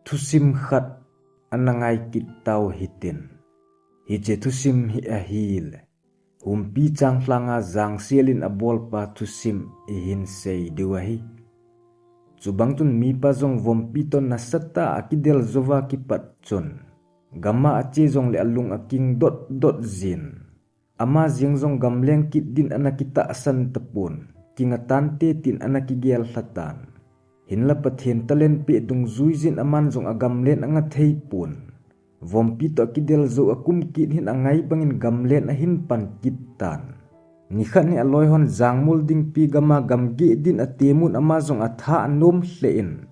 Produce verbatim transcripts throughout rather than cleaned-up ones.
Thusim khat ana ngai kit tau hitin. Hiche thusim hi ahile, Humpi Chang langa Jangsel in abolpa thusim ihin sei diu ahi. Chubang chun mipa jong vompi toh nasatah a akidel jouva kipat chun, gam a ache jongle alung aking dot dot jin. Ama jeng jong gamleng kit din ana kitahsan tapon, king atante tin ana kigel lhatan. Hinla Pathen talent peh dungjui jin aman jong agamlen anga thei pon. Vompi toh akidel jou akum kit hin angai bangin gamlen ahin pan kit tan. Nikhat hi aloi hon Jangmol Dingpi gam a gamgeh din atemun ama jong atha anom lheh in.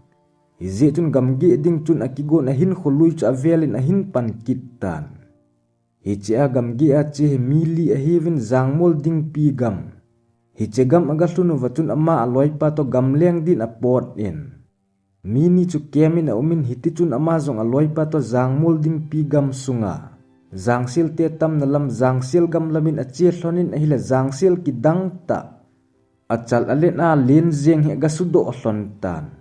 Hijeh chun gamgeh ding chun akigon ahin kholui chu avelin ahin pan kit tan. Hiche a gamgeh a che hi mi li ahiuvin Jangmol Dingpi gam. Hiche gam aga lhun uva chun ama aloipa toh gamleng din apot in. Mi ni chu kem in aum in hiti chun ama jong aloipa toh Jangmol Dingpi gam sunga Jangsel te tamna lam Jangsel gam lamin ache lhon in ahile Jangsel kidang tah. Achal alen a len jeng hi aga sudoh lhon tan.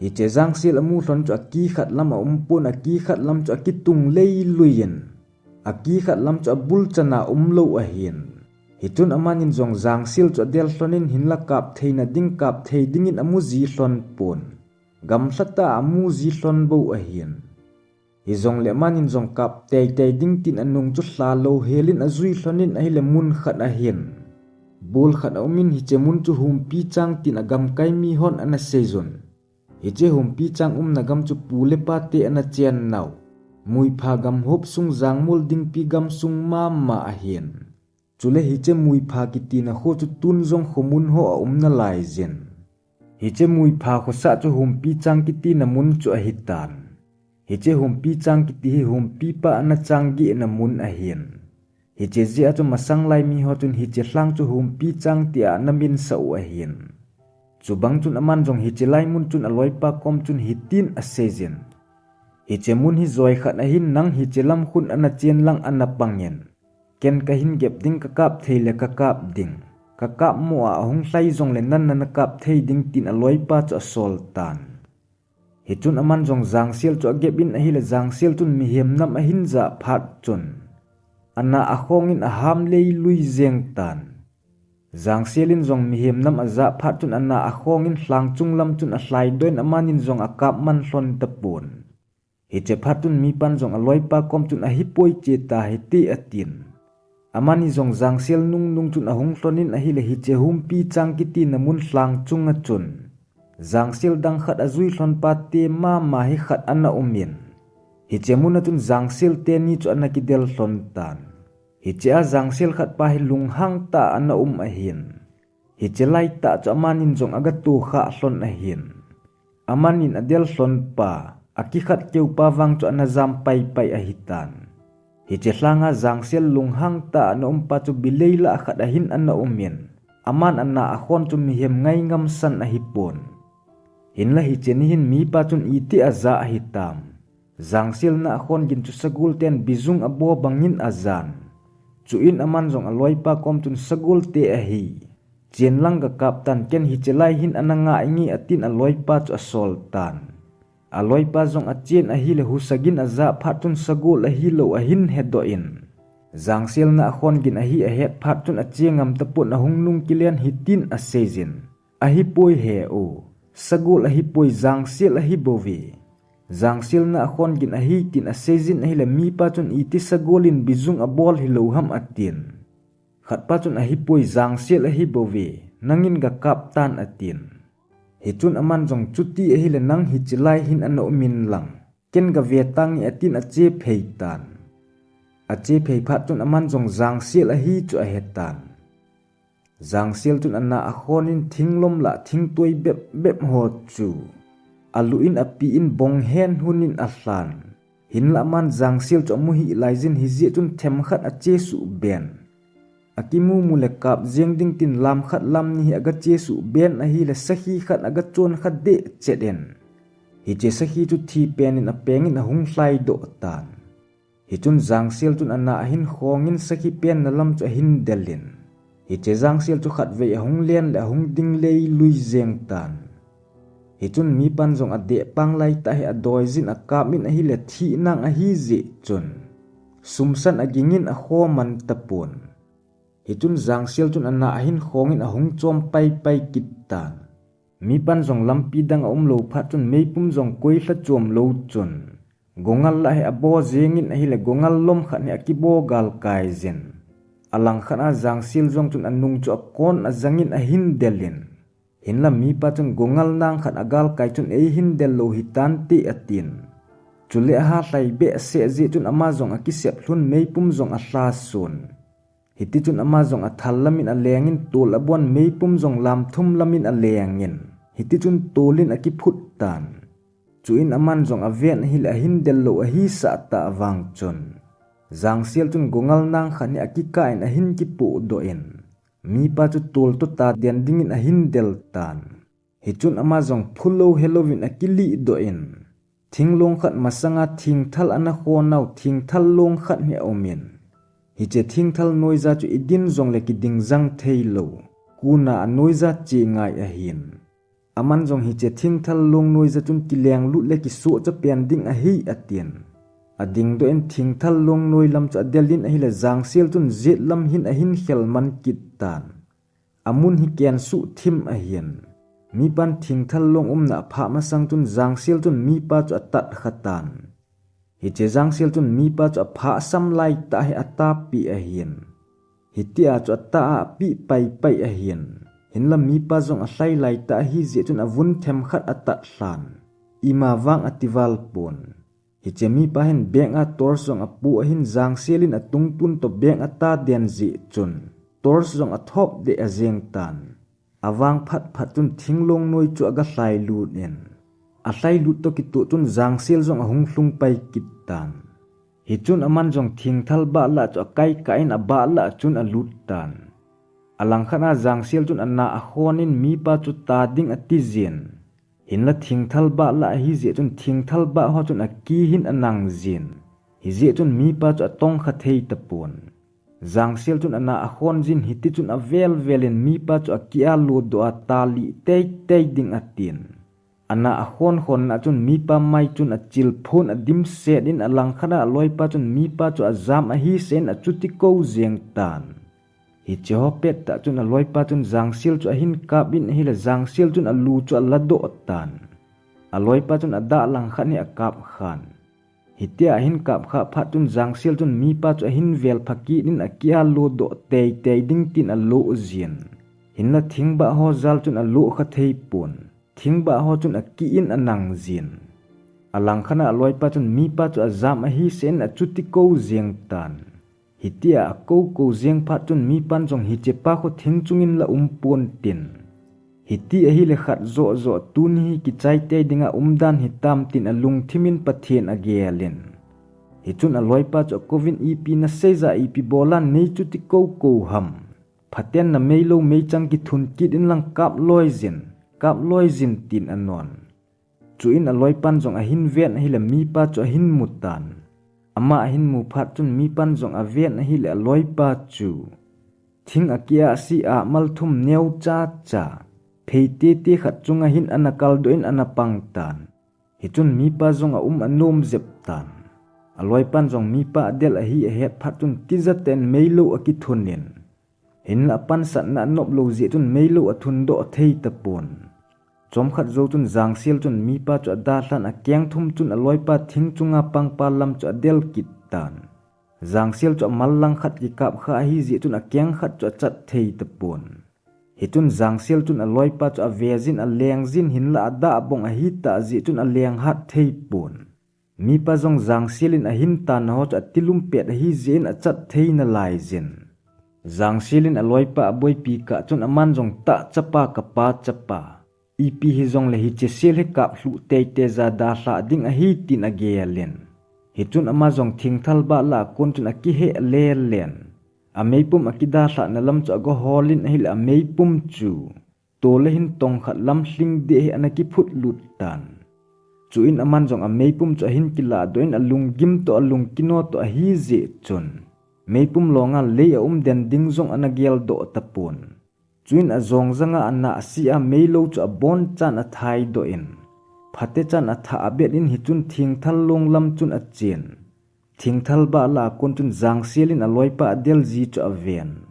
Hiche Jangsel amu lhon chu akikhat lam aum pon akikhat lam chu akitung leilui in. Akikhat lam chu abul chan a um lou ahin. Hichun amanin jong Jangsel chu adel lhon in hinla kap theina ding kap thei dingin amu ji lhon pon. Gamlha tah a amu ji lhon bou ahin. Hijongle amanin jong kap teitei ding tin anung chu lha lou helin ajui lhon in ahile mun khat ahin. Bul khat aum in hiche mun chu Humpi Chang tin agamkai mi hon ana seijun. Hiche Humpi Chang umna gam chu pu le pa te ana chen nau. Muipha gam hop sung Jangmol Dingpi gam sung mama ahin. Chule hiche Muipha kitina kho chu tun jong khomun ho aum nalai jin. Hiche Muipha khosah chu Humpi Chang kitina mun chu ahitan. Hiche Humpi Chang kiti hi Humpi pa ana chang gihna mun ahin. Hiche jeh a chu masang lai mi ho chun hiche lhang chu Humpi Chang tia ana minsah u ahin. Chubang chun aman jong hiche lai mun chun aloipa kom chun hitin aseijin. Hiche mun hi joi khat ahin nang hiche lam khun ana chen lang ana pangin. Ken kahin gep ding kakap thei le kakap ding. Kakap mo a ahung lhai jongle nang nana kap thei ding tin aloipa chu asol tan. Hichun aman jong Jangsel chu agep in ahile Jangsel chun mihem nam ahin jah phat chun. Ana akhong in aham leilui jeng tan. Jangsel in jong mihem nam ajah phat chun ana akhong in lhang chung lam chun alhai doh in amanin jong akap man lhon tapon. Hiche phat chun mipan jong aloipa kom chun ahipoi che tahite atin. Amani jong Jangsel nungnung chun ahung lhon in ahile hiche Humpi Chang kitina mun lhang chunga chun. Jangsel dang khat ajui lhon pa te mama hi khat ana um in. Hiche mun a chun Jangsel teni chu ana kidel lhon tan. Hiche a Jangsel khat pa hi lunghang tah a ana um ahin. Hiche lai tah chu amanin jong aga tohkhah lhon ahin. Amanin adel lhon pa, akikhat keu pa vang chu ana jam paipai ahitan. Hiche lhanga Jangsel lunghang tah a ana um pa chu bilei lah khat ahin ana um in. Aman ana akhon chu mihem ngai ngamsan ahipon. Hinla hiche ni hin mipa chun iti ajah ahitam. Jangsel na akhon gin chu sagol ten bijung abo bangin ajan. Chuin aman jong aloipa kom chun sagol te ahi. Chen lang gakap tan ken hiche lai hin ana nga inge atin aloipa chu asol tan. Aloipa jong achen ahile husa gin ajah phat chun sagol ahilou ahin hedoh in. Jangsel na akhon gin ahi ahet phat chun ache ngam tapon ahung nung kilen hitin aseijin. Ahipoi he u. Sagol ahipoi Jangsel ahibouve. Jangsel na akhon gin ahi tin aseijin ahile mipa chun iti sagol in bijung abol hilou ham atin. Khatpa chun ahipoi Jangsel ahibouve. Nangin gakap tan atin. Hichun aman jong chuti ahile nang hiche lai hin ana um in lang. Ken gave tange atin ache phei tan. Ache phei phat chun aman jong Jangsel ahi chu ahetan. Jangsel chun ana akhon in thinglom lah thingtoi bep bep ho chu. Alu in api in bong hen hun in alhan. Hinlah aman Jangsel chu amu hih laijin hijeh chun themkhat ache suh ben. Akimumu le kap jeng ding tin lam khat lam ni hi aga che suh ben ahile sakhi khat aga chon kha deh chet in. Hiche sakhi chu thi pen in apeng in ahung lhai doh tan. Hichun Jangsel chun ana ahin khong in sakhi penna lam chu ahin del in. Hiche Jangsel chu khatvei ahung len le ahung ding leilui jeng tan. Hichun mipan jong adeh pang laitah hi adoijin akap in ahile thih nang ahi jeh chun sumsan agingin akhoman tapon. Hichun Jangsial chun ana ahin khongin ahung chom paipai kit tan. Mipan jong lampi dang aumlou phat chun meipum jong koilha chom lou chun gongal lah hi abo jengin ahile gongal lom khat hi akibo galkai jin. Alangkhat a Jangsial jong chun anung chu akon ajangin ahin delin. Hinla mipa chun gongal nang khat agalkai chun eihin del lou hitante atin. Chule aha lhai behseh jeh chun ama jong akisep lhun meipum jong alha son. Hitichun ama jong athal lamin alengin tol abon meipum jong lamthum lamin alengin. Hitichun tolin akiphut tan. Chuin aman jong aven ahile ahin del lou ahisah tah vang chun Jangsial chun gongal nang khat hi akikah in ahin kipohdoh in. Mipa chu tol toh taden dingin ahin del tan. Hichun ama jong phulou helouvin akilihdoh in. Thinglong khat masanga thingthal ana khonau thingthal long khat hi aumin. Hiche thingthal noija chu idin jongle kiding jang theilou. Kuna anoija che ngai ahin. Aman jong hiche thingthal long noija chun kilenglut le kisohcha pen ding ahi atin. Adingdoh in thingthal long noi lam chu adelin ahile Jangsial chun jetlam hin ahin khelman kit tan. Amun hi kensuh thim ahin. Mipan thingthal long umna aphah masang chun Jangsial chun mipa chu atatkha tan. Hiche Jangsial chun mipa chu aphah sam laitah hi atahpeh ahin. Hitia chu atah a apeh paipai ahin. Hinla mipa jong alhai laitah ahijeh chun avun themkhat atatlhan. Ima vang atival pon. Hiche mipa hin bag a torch jong apoh ahin Jangsial in atungtun toh bag ataden jeh chun torch jong athop deh ajeng tan. Avang phatphat chun thinglong noi chu agalhailut in. Alhailut toh kitoh chun Jangsial jong ahung lhung pai kit tan. Hichun aman jong thingthal bah lah chu akaikah in abah lah chun alut tan. Alangkhat a Jangsial chun ana akhonin mipa chu ta ding atijin. Hinla thingthal bah lah ahijeh chun thingthal bah ho chun akihin anangjin. Hijeh chun mipa chu atongkha thei tapon. Jangsial chun ana akhonjin hitichun avelvelin mipa chu akih a lodoh a talih teitei ding atin. Ana akhonkhonna chun mipa mai chun achilphon adimset in alangkhat a aloipa chun mipa chu ajam ahiseh in achuti kou jeng tan. Hiche ho pettah chun aloipa chun Jangsial chu ahin kap in ahile Jangsial chun alu chu aladoh tan. Aloipa chun adah langkhat hi akapkhan. Hitia ahin kapkhah phat chun Jangsial chun mipa chu ahin velpha kit in akih a lodoh teitei ding tin aloh jin. Hinla thingbah ho jal chun aloh kha theipon. Thingbah ho chun akih in anangjin. Alangkhat a aloipa chun mipa chu ajam ahiseh in achuti kou jeng tan. Hitia akoukou jeng phat chun mipan jong hichepa khu thing chungin la umpon tin. Hiti ahile khat joh joh tuni hi kichaitei dinga umdan hitam tin alungthimin Pathen agelin. Hichun aloipa chu akouvin ipi naseiya ipi bolan neichuti koukou ham. Phaten nameilou meichang kithun kit inlang kaploijin, kaploijin tin anon. Chuin aloipan jong ahin ven ahile mipa chu ahin mutan. Ama ahin mu phat chun mipan jong aven ahile aloipa chu thing akih a si ahmal thum neochacha, phei tete khat chunga hin ana kaldoh in ana pangtan. Hichun mipa jong aum anom jeptan. Aloipan jong mipa adel ahi ahet phat chun tijatah in meilou akithunin. Hinla apansatna anoplou jeh chun meilou athundoh thei tapon. Chomkhat jou chun Jangsial chun mipa chu adalhan akengthum chun aloipa thing chunga pangpa lam chu adel kittan. Jangsial chu amal langkhat kikapkha ahijeh chun akengkhat chu achat thei tapon. Hichun Jangsial chun aloipa chu avejin alengjin hinla adahbong ahitah jeh chun alenghat theipon. Mipa jong Jangsial in ahin tanna ho chu atilumpet ahijeh in achat thei nalaijin. Jangsial in aloipa aboipi kah chun aman jong tah chapa kapa chapa, ipi hijongle hiche sial hi kaplhuh teitei ja dalhah ding ahi tin agelin. Hichun ama jong thingthal bah lah a kon chun akiheh lelen. Ameipum akidalhahna lam chu agaholin ahile ameipum chu tole hin tongkhat lam lhingdeh hi ana kiphutlut tan. Chuin aman jong ameipum chu ahin kilahdoh in alunggim toh alungkino toh ahijeh chun meipum longa lei aumden ding jong ana geldoh tapon. Chuin ajong janga ana asi a meilou chu abonchan athaidoh in. Phatechan athah abet in hichun thingthal long lam chun achen. Thingthal bah lah a kon chun Jangsel in aloipa adel ji chu aven.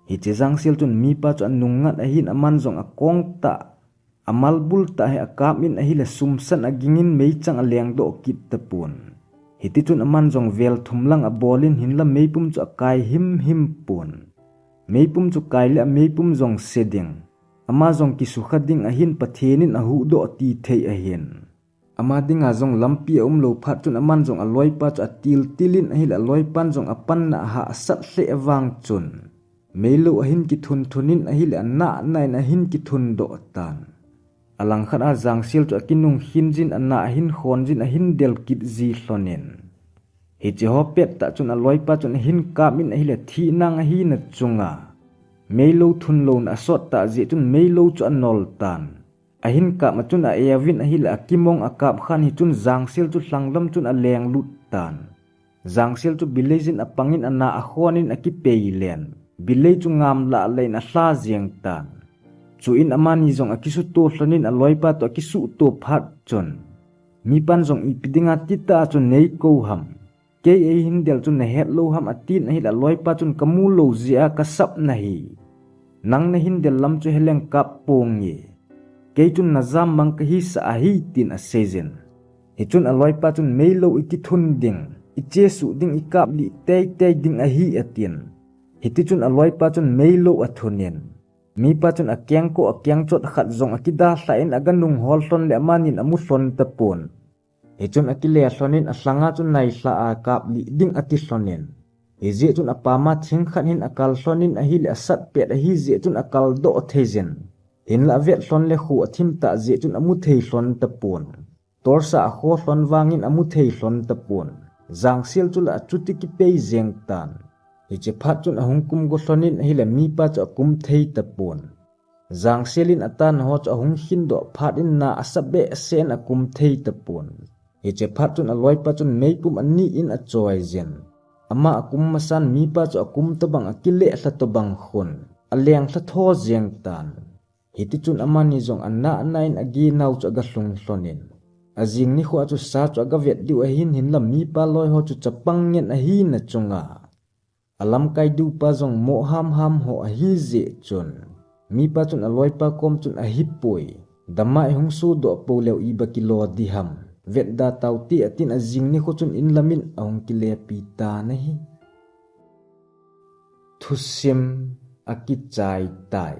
Hiche Jangsel chun mipa chu anung ngat ahin aman jong akong tah, amalbul tah hi akap in ahile sumsan aging in meichang aleng doh kit tapon. Hiti chun aman jong vel thum lang abol in hinla meipum chu akai himhim pon. Meipum chu kai le ameipum jong se ding, ama jong kisukha ding ahin Pathen in ahuhdoh ti thei ahin. Ama dinga jong lampi aumlou phat chun aman jong aloipa chu atiltil in ahile aloipan jong apanna ahahsat lheh vang chun meilou ahin kithun thun in ahile anah nah in ahin kithun doh tan. Alangkhat a Jangsel chu akinung khin jin anah ahin khon jin ahin del kit ji lhon in. Hiche ho pettah chun aloipa chun ahin kap in ahile thih nang ahina chunga meilou thun louna asot tah jeh chun meilou chu anol tan. Ahin kap ma chun a-euvin ahile akimong akap khan hichun Jangsel chu lhanglam chun aleng lut tan. Jangsel chu bilei jin apang in anah akhon in akipei len. Bilei chu ngam lah lah in alha jeng tan. Chuin amani jong akisuto lhon in aloipa toh akisuto phat chun mipan jong ipi dinga titah a chun nei kou ham. Kei eihin del chun nahet lou ham atin ahile aloipa chun kamu lou jeh a kasap nahi. Nang nahin del lam chu heleng kap ponge. Kei chun najam mang kahisah ahi tin asei jin. Hichun aloipa chun meilou ikithun ding, ichesuh ding ikap lih teitei ding ahi atin. Hiti chun aloipa chun meilou athun in. Mipa chun akengkoh akengchot khat jong akidalhah in aganung hol lhon le amanin amu lhon tapon. Hichun akile lhon in alhanga chun nailha a kap lih ding ati lhon in. Hijeh chun apama thing khat hin akal lhon in ahile asat pet ahi jeh chun akal doh thei jin. Hinla avet lhon le kho athim tah jeh chun amu thei lhon tapon. Torch a akho lhon vangin amu thei lhon tapon. Jangsel chu la achuti kipei jeng tan. Hiche phat chun ahung kum go lhon in ahile mipa chu akum thei tapon. Jangsel in atan ho chu ahung khin doh phat in na asa behseh in akum thei tapon. Hiche phat chun aloipa chun meipum ani in achoi jin. Ama akum masan mipa chu akum tobang akileh lha tobang khun aleng lha tho jeng tan. Hiti chun amani jong anah nah in aginau chu agalhung lhon in. Ajing nikho a chu sa chu agavet diu ahin hinla mipa loi ho chu chapang ngen ahina chunga alamkai diu pa jong moh hamham ho ahi jeh chun. Mipa chun aloipa kom chun ahipoi. Dama ihung sodoh pou leu iba kilo diham. Vetda taute atin ajing nikho chun inlam in ahung kilepi tan ahi. Thusim akichai tai.